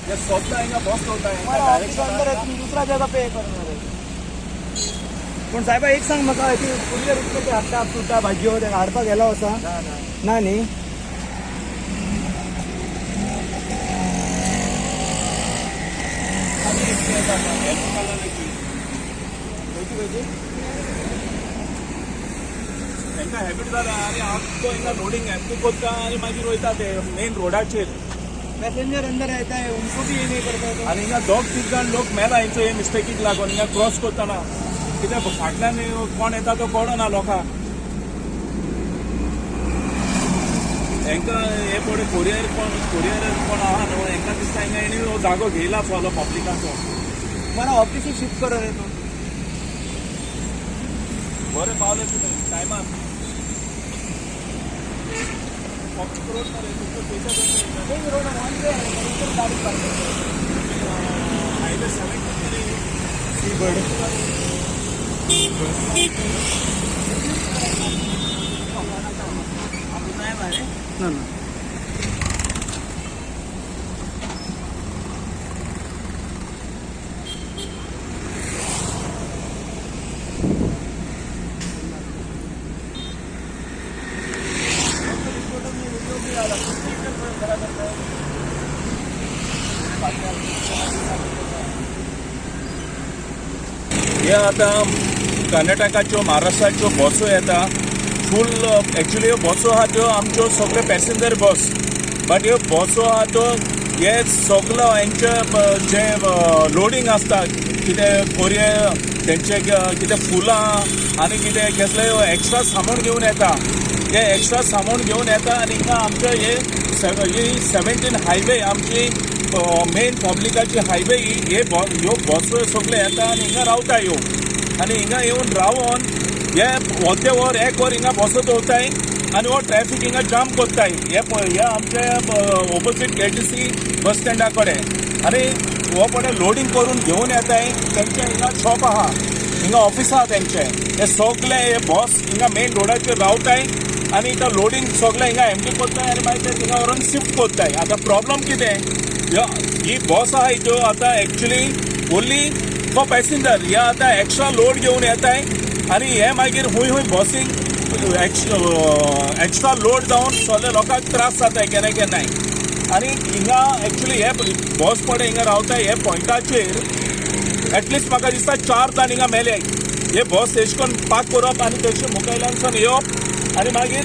हे सोदता हिंगा बस चलता. तुम्हारा ऑफिस अंदर है, तुम दूसरा जगह पे करणार आहे. पूण साहेबा, एक सांग म्हाका, ती कुरियर इतले ते हाडटा, फ्रुटां, भाजयो ते हाडपाक गेलो आसा ना न्ही? खंयची खंयची? तांकां हॅबिट जाला आनी आमचो हिंगा लोडींग एम्प्टी करता आनी मागीर वयता ते मेन रोडाचेर. पैसेंजर अंदर रहता है, उनको भी ये नहीं करता है तो. आनी हिंगा दोग तीग जाण लोक मेला हेंचो हे मिस्टेकीक लागून. हिंगा क्रॉस करतना कित्याक फाटल्यान कोण येता तो कळना लोकांक. हेंकां हे पळय, कोरियर कोण, कोरियर कोण आहा न्हू, हेंकां दिसता हिंगा हेणी हो जागो घेयला सगलो पब्लिकाचो. तुम्हारा ऑफिस ही शिफ्ट करो रे तो. बरें पावले तुमी टायमार. पब्लीक रोड मरे तुमचो. नहीं, रोड वन वे है, इधर गाड़ी पार्क करते हैं. हायवे 17 मरे. Seabird. ना ना. हे आतां कर्नाटकाच्यो, महाराष्ट्राच्यो बसो येता फूल. एक्चुली ह्यो बसो आहा त्यो आमच्यो सगळ्यो पॅसेंजर बस, बट ह्यो बसो आहा त्यो हे सगलो हेंचे जे लोडींग आसता, कितें कोरियर तेंचे, कितें फुलां आनी कितें कसलें एक्स्ट्रा सामान घेवन येता. हे एक्स्ट्रा सामान घेवन येता आनी हिंगा आमचे हे ही 17 हायवे, आमची मेन पब्लिकाची हायवे ही. हे ह्यो बसो सगळे येता आनी हिंगा रावता ह्यो. आनी हिंगा येवन रावोन हे अर्दे वर, एक वर हिंगा बसत दवरताय आनी हो ट्रॅफिक हिंगा जाम करताय. हे पळय, हे आमचे ओपोजीट केटीसी बस स्टँडा कडेन. आनी हो पळय, लोडींग करून घेवन येताय. तेंचे हिंगा शॉप आहा, हिंगा ऑफिस आहा तेंचे. हे सगळे हे बस हिंगा मेन रोडाचेर रावताय आनी इथं लोडींग सगळें हिंगा एमटी करताय आनी मागीर ते थिंगा व्हरून शिफ्ट करताय. आतां प्रॉब्लम कितें, ही बस आहा त्यो आतां एक्चुली ओन्ली फॉर पॅसेंजर. हे आतां एक्स्ट्रा लोड घेवन येताय आनी हे मागीर हुंय हुंय बसींक एक्स्ट्रा लोड जावन सगळे लोकांक त्रास जाताय केन्ना केन्नाय. आनी हिंगा एक्चुली हे बस पडे हिंगा रावताय, हे पॉयंटाचेर एटलिस्ट म्हाका दिसता चार जाण हिंगा मेले. हे बस एश कोन पार्क करप आनी तशें मुखायल्यानसून येवप आनी मागीर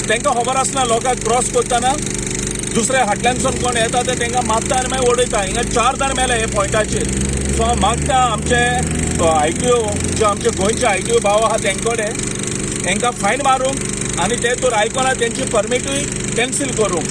तांकां खबर आसना, लोकांक क्रॉस करतना दुसऱ्या फाटल्यानसून कोण येता ते तांकां मारता आनी मागीर उडयता. हिंगा चार जाण मेले हे पॉयंटाचेर. सो हांव मागता आमचे आयटीओ, जे आमचे गोंयचे आयटीओ भाव आहा तेंकडे, तांकां फायन मारूंक आनी ते तर आयकना तेंची परमिटूय कॅन्सील करूंक.